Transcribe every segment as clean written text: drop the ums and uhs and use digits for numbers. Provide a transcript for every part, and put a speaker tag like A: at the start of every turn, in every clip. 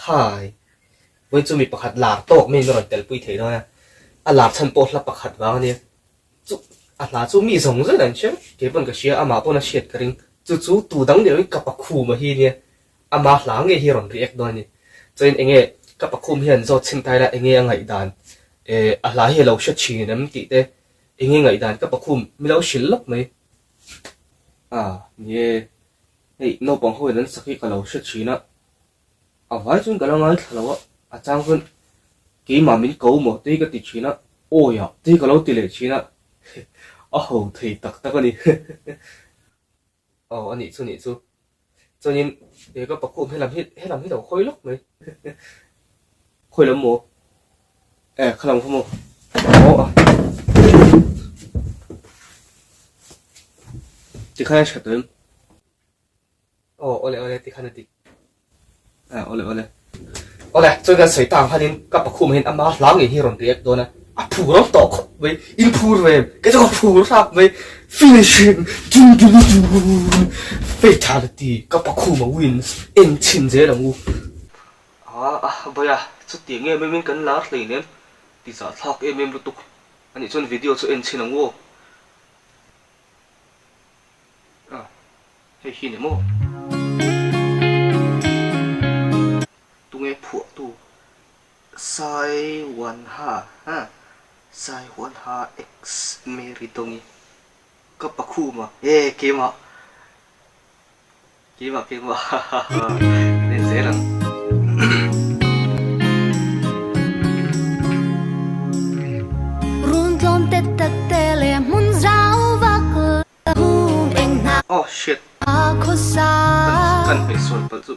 A: Khai! Vawiin chu mi pakhat lar tawk mai in a rawn telpui thei dawn a, a lar chhan pawh hla pakhat vang a nia. Chu a hla chu mi zawng zawng in an hria vek, kei pawn ka hria, amah pawn a hriat ka ring. Chu chu tu dang ni loin ka pakhum a hi nia, ama hla ngei hi a rawn react dawn a ni. Chuan enge ka pakhum hian zawt chhin ta ila enge a ngaihdan, eh a hla hi a lo hre thin em tih te, enge ngaihdan ka pakhum mi lo hrilh lawk mai. Ah ni e, hei naupang ho in an sak hi ka lo hre thin a, A vai chuan ka la ngaithla lo a, a chang chuan keimah min ko maw tei ka ti thin a, awi ah tei ka lo ti leh thin a, a ho thei tak tak a ni. Aw a nih chu nih chu. Chuanin he ka pakhum helam hi helam hi lo hawi lawk mai. Khawi lam maw? Eh khalam kha maw? Aw a. Tikhan a tha tawh em? Aw awle awle tikhan a dik. Ah awle awle. Awle chuan kan sawi tang khanin ka pakhum hian ama hla ngei hi rawn react dawn a. A phur awm tawh khawp mai. In phur ve em? Kei chu ka phur hlak mai. Finishing dun dun dun fatality ka pakhum a wins en chhin zel ang u. Ah ah Bawia chutiang em em in kan lar hleinem ti zahthlak em em lutuk anih chuan video chu en chhin ang u aw. Ah, hei hi ni maw? Tunge phuahtu Sai Wan Ha ha Sai Wan Ha ex Mary Dongi ka pakhuma e keimah keimah keimah ha ha ha kan en zel ang.
B: Run tlawm te tak te leh hmun zau vak
A: Oh shit kan hmeh sual palh chu.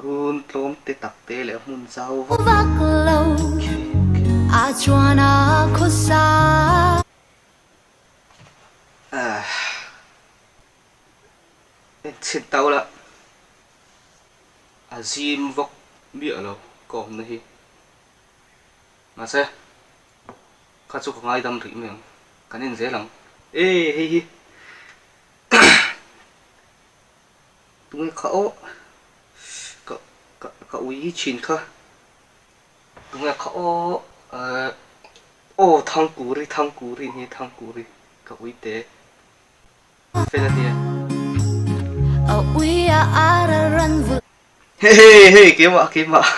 A: Run tlawm te tak te leh hmun zau vak Okay okay. Ah en chhin tau la. A zim vawk miah lo ka awmna hi. Mahse, kha chu ka ngaidam rih mai ang. Kan en zel ang. E hei hi tunge kha aw ka ka ka ui hi thin kha. Tunge kha aw aw Thangkuri Thangkuri ni Thangkuri ka ui te. Fel a nia. Hei hei keimah keimah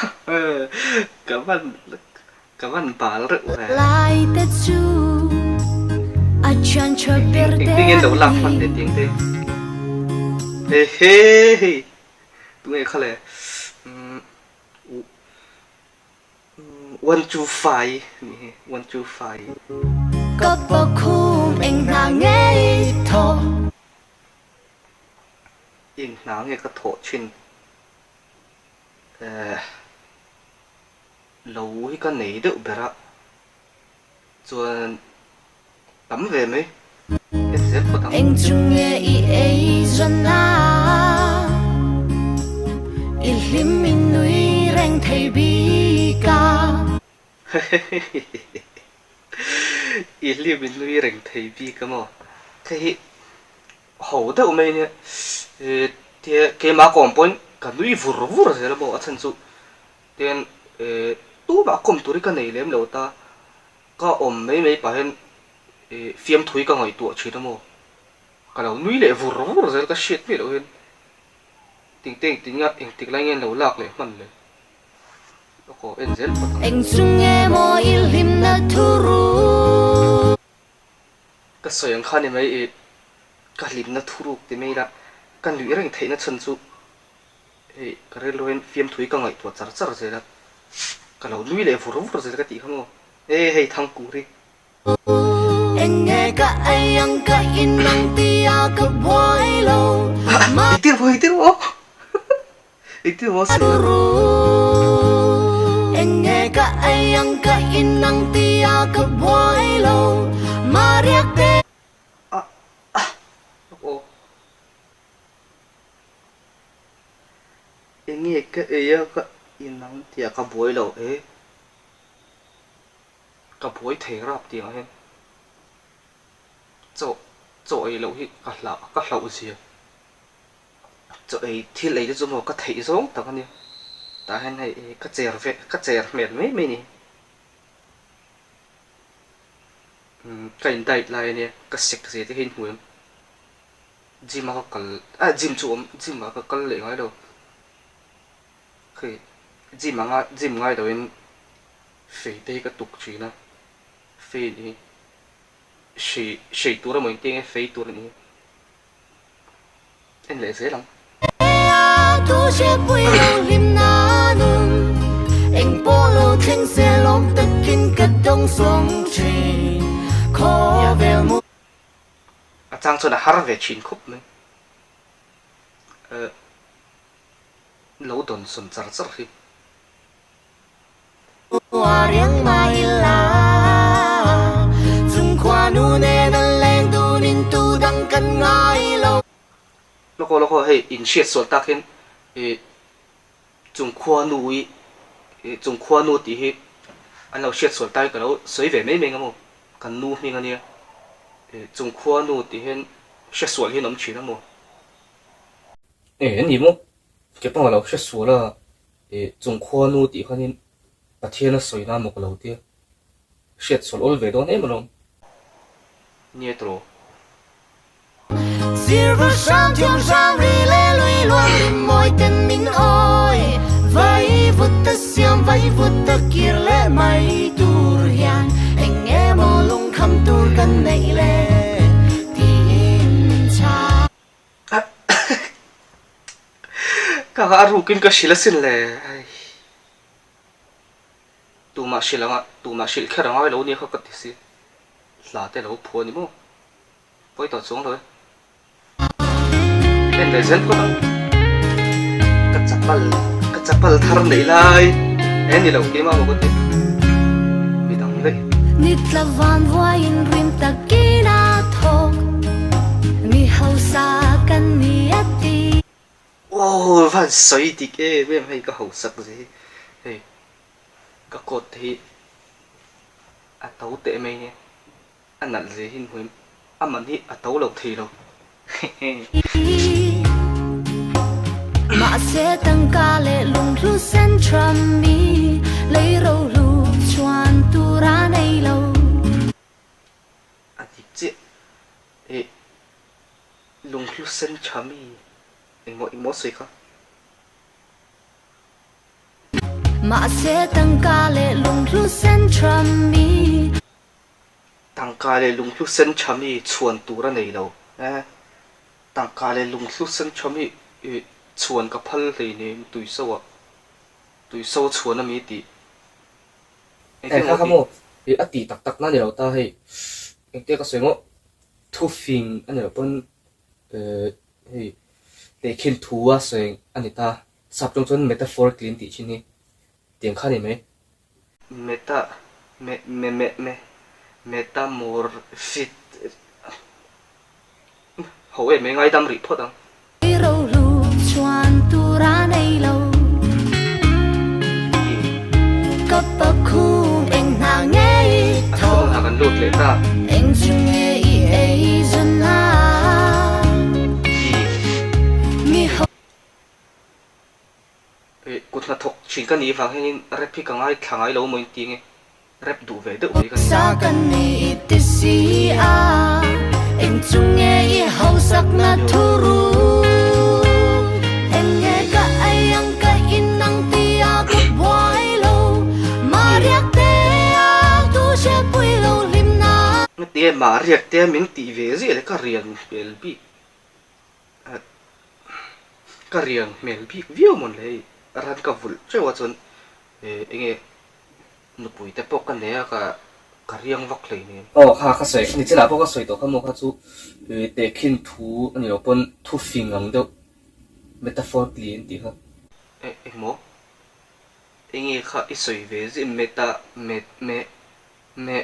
A: ka van ka van bal reuh ve. Engtin nge lo lak hman leh tiang te. Hei hei hei tunge kha le One two five nih hi one two five.
B: Ka pakhum eng hna nge i thawh?
A: Eng hna nge ka thawh thin? Eh, lo hi ka nei deuh ber a, chuan tam ve mai. En zel phawt ang.
B: Eng chu nge i ei zawn a? I hlim i nui reng thei bik a.
A: I hlim i nui reng thei bik a maw? Hei hi ho deuh mai nia. Tia keimah ka awm pawhin ka nui vur vur zel a maw? A chhan chu tian tumah kawm tur hi ka nei lem lo ta. Ka awm mai mai pah hian fiamthui ka ngaihtuah thin a maw? Ka lo nui leh vur vur zel ka hriat miah loh hian tingte engtin nge engtik lai nge an lo lak leh hman le ka kaw en zel phawt ang.
B: Eng chu nge maw i hlimna thuruk?
A: Ka sawi ang kha ni mai i ka hlimna thuruk ti mai ila ka nuih reng theihna chhan chu hei ka rilru hian fiamthui ka ngaihtuah char char zel a, ka lo nui leh vur vur zel ka tih kha maw? E hei Thangkuri.
B: Eng nge ka ei ang ka in ang tia ka buai lo ma.
A: Engtin maw engtin maw engtin maw sawi lo.
B: Eng nge ka ei ang ka in ang tia ka buai lo ma riak te.
A: Ah ah aw. Eng nge ka ei a ka in ang tia ka buai lo e. Ka buai thei rap tih ang hian. Chaw chaw ei loh hi ka hlah ka hlauh zia. Chaw ei thil ei te chu maw ka theih zawng tak a nia. Tah hian hei ka cher ve ka cher hmel mai mai a ni. Umm ka in diet lai a nia ka sek zia te hi in hmu em? Gym a ka kal ah gym chu awm gym ah ka kal leh ngai lo. Hei gym anga gym ngai loin fei te hi ka tuk thin a fei hi hrei hrei tur emaw inti nge fei tur anih hi en leh zel ang. A chang chuan a har ve thin khawp mai. Lo dawn sawn char char hi. Lawk aw lawk aw hei in hriat sual tak hian ih chung khua nu i ih chung khua nu tih hi an lo hriat sual tai ka lo sawi ve mai mai ang maw kan nu hming ania ih chung khua nu tih hian hre sual hian awm thin a maw. E a ni maw? Ke pawh a lo hre sual a, e chung khua nu tih khanin Pathian a sawi na maw ka lo tia. Hriat sual awl ve dawn em alawm. Nia tawh. Ka a rukin ka hrilh asin le. Tumah hrilh anga tumah hrilh kher angai lo nia kha ka ti si. Hla te lo phuah a ni maw? Pawi tawh chuang lo e. En leh zel phawt ang. Ka chapal ka chapal thar neih lai e ni lo keimah maw ka ti. Midang daih.
B: Nitla van vuaiin rim takin a thawk mi hausa kan ni a ti.
A: Aw van sawi dik em em hei ka hausak ze hi hei ka coat te hi a to teh mai nia a nalh ze hi hmuh em a man hi a to lo thei lo hehe.
B: Mahse tangka leh lunghlu sen tha mi lei rohlu chuan tur a nei lo.
A: A dik chiah eh Lunghlu sen tha mi engmaw engmaw sawi kha.
B: Mahse tangka leh lunghlu sen tha mi.
A: Tangka leh lunghlu sen tha mi chhuan tur a nei lo e. Tangka leh lunghlu sen tha mi chhuan ka phal hleinem tuiso ah tuiso chhuan a mi tih engtin maw tih. A tih tak tak na ni lo ta hei engtia ka sawi maw. Thufing a ni loh pawn hei tehkhin thu a sawi a ni ta. Sap tawng chuan metaphorically an tih thin hi tiang kha a ni mai. Meta me me me me metamorphic ho em mai ngaidam rih phawt ang.
B: Rohlu chuan tur a nei lo. Ka pakhum eng hna nge i thawh.
A: A kan lut leh ta.
B: Eng chu nge i ei zun a. Mi ho.
A: Kut hnathawk thin ka nih vang hianin rap hi ka ngaithla ngai lo maw inti nge. Rap duh ve deuh mai ka ni.
B: Sa kan ni i ti si a, eng chu nge i hausakna thu ru? Eng nge ka ei ang ka in ang ti a ka buai lo, Mahriak te a tu hre pui lo hlim na.
A: Nge Mahriak te a min tih ve ziah le ka rian hmel bik ka rian hmel bik viau mawn le hei ran ka vulh teuh a chuan enge Nupui te pawh ka nei a, ka ka riang vak hlei nen. Aw kha ka sawi ni chilah pawh ka sawi tawh kha maw kha chu tehkhin thu a ni lo pawn thu fing ang deuh metaphorically an tih kha. Eh engmaw? Enge kha i sawi ve zim meta met me me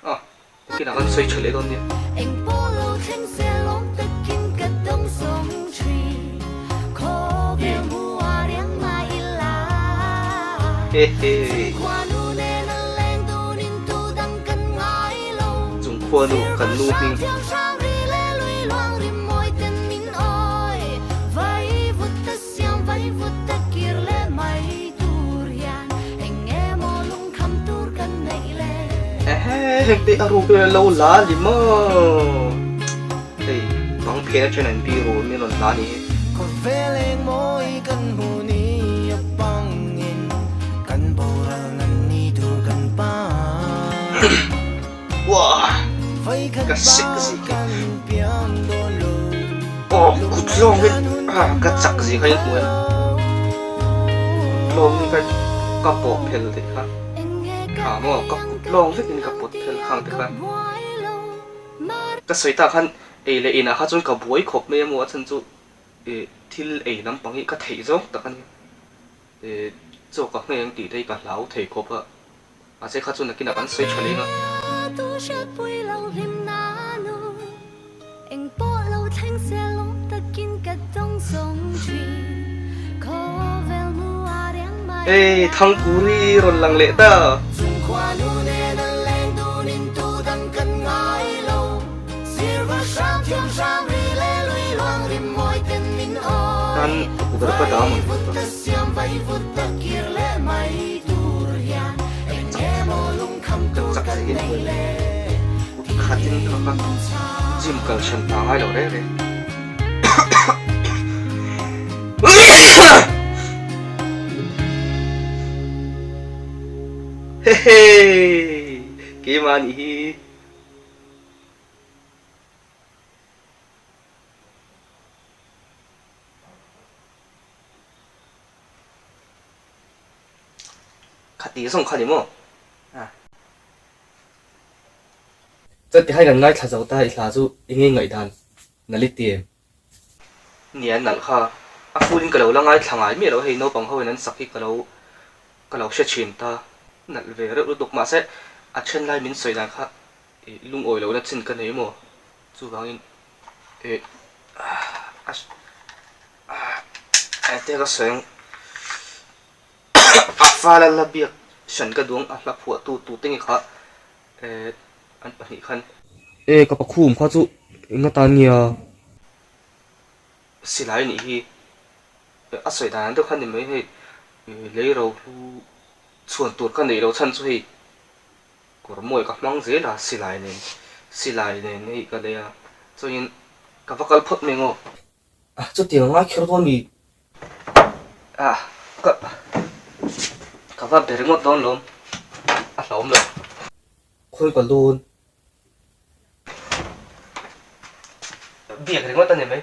A: Ah, nakinah kan sawi tha leh dawn nia.
B: Eng pawh lo thleng se lawm takin ka dawng sawng thin Khawvel hmu a riang mai ila
A: Hehe.
B: Chungkhua nu nen a leng dunin tu dang kan ngai lo.
A: Chungkhua. Chungkhuanu kan nu hming. Ehe heng te a ruk in an lo la a ni maw? Hei bang phen atang an biru min rawn la a ni hi.
C: Khawvel eng mawi kan hmu ni a pangin kan boral nan ni tur kan pan.
A: Wah! Ka sek zik hi. Aw kut lawngin ka chak zik kha in hmu em? Kut lawngin ka ka pawh phel tih kha. Ah maw ka kut lawng vekin ka pawt phel khang te kha. Ka sawi tak khan ei leh inah kha chuan ka buai khawp mai a maw a chhan chu ih thil ei lampang hi ka theih zawng tak a ni. Ih chaw ka nghei ang tih te hi ka hlau thei khawp a. Mahse kha chu nakinah kan sawi tha leng a. Hei Thangkuri rawn lang leh ta. Tan tukverh ka dah maw ni. Chak chak in kut khat in kha kha gym kal hran ta ngai lo reng reng. Hehe keimah nih hi. Khati zawng kha ni maw? Chuan tihai kan ngaithla zo ta i hla chu i ngei ngaihdan nalh i ti em? Nia nalh kha a full in ka lo la ngaithla ngai miah lo hei naupang ho in an sak hi ka lo ka lo hre thin ta nalh ve reuh lutuk mahse a then lai min sawi dan kha i lungawi lohna chin ka nei maw chuvangin i a Ate ka sawi ang a fala la biak hran ka duang a hla phuah tu tu te nge kha eh an pahnih khan. E ka pakhum kha chu eng atan nge a silai nih hi a sawi dan ang deuh kha ni mai hei lei ro hlu chhuan tur ka neih loh chhan chu hei kawr mawi ka hmang zel a silai nen silai nen hei ka lei a chuanin ka va kal phawt mai ang aw. Ah chutiang a ngai kher dawn mi? Ah ka ka va be ringawt dawn lawm a hlauhawm lo. Khawi ka dawn. Biak ringawt a ni mai.